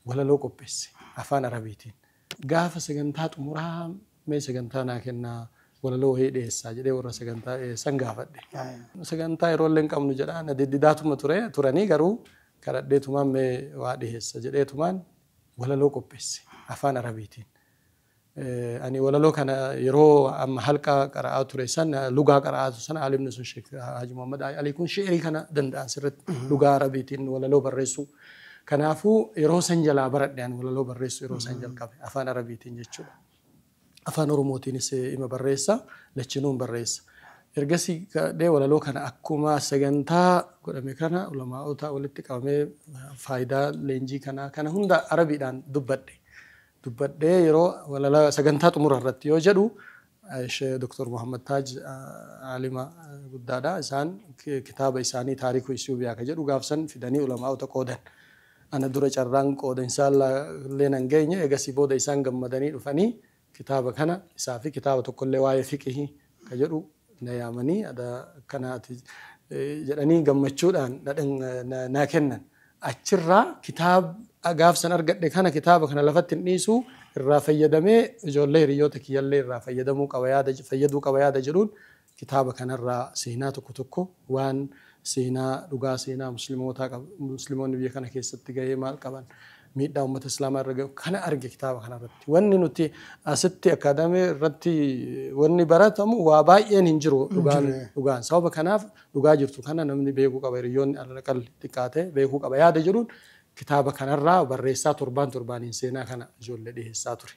Walaloo qopheesse afaan Arabiitiin. Gaafa sagantaa xumuraa mee sagantaa naa kennaa, walaloo wayii dhiyeessaa jedhee warra sagantaa dhiyeessan gaafadhe. Sagantaa yeroo illee hin qabnu jedhaa na diddidaatuma ture turanii, garuu kadhadheetumaan mee waa dhiyeessa jedheetumaan walaloo qopheesse afaan Arabiitiin. Ani walaloo kana yeroo amma halqa qara'aa ture san, lugaa qara'aa ture sana, alimni sun Sheek Haji Muhammad Ali kun shi'irii kana danda'an sirriitti lugaa Arabiitiin walaloo barreessuu. Kanaafuu yeroo san jalaa baradhe, ani walaloo barreessuu yeroo san jalqabe afaan Arabiitiin jechuudha. Afaan Oromootiinis ima barreessa, lachinuun barreessa. Ergasii kadhee walaloo kana akkuma sagantaa godhame kana ulamaa'ota walitti qabamee faayidaa leenjii kanaa kana hunda Arabiidhaan dubbadhe. Dubbadhee yeroo walala sagantaa xumura irratti yoo jedhu, Dr. Muhammad Taaj alima guddaadha. Isaan kitaaba isaanii Taarikuu Isuubiyaa ka jedhu gaafsan fidanii ulamaa'ota qoodan. Ana dura carraan qoodansaa illee nan geenye. Egasii booda isaan gammadanii dhufanii kitaaba kana isaa fi kitaaba tokkollee waa'ee fiqihii ka jedhu na yaamanii akkanaati jedhanii gammachuudhaan naa kennan. Achirraa kitaaba gaafsan argadhe kana, kitaaba kana lafatti hin dhiisu, irraa fayyadamee ijoollee hiriyoota kiyyallee irraa fayyadamuu qaba yaada, fayyaduu qaba yaada jedhuun kitaaba kanarraa seenaa tokko tokko, waan seenaa dhugaa, seenaa muslimootaa qaba, musliimoonni biyya kana keessatti gahee maal qaban, miidhaa uummata islaamaa irra gahu kana arge kitaaba kanarratti. Wanni nuti asitti akaadaamii irratti wanni baratamu waa baay'een hin jiru dhugaan dhugaan. Sababa kanaaf dhugaa jirtu kana namni beekuu qaba, hiriyoonni alaqalli xiqqaate beekuu qaba yaada jedhuun kitaaba kanarraa barreessaa torbaan torbaaniin seenaa kana ijoollee dhiyeessaa ture.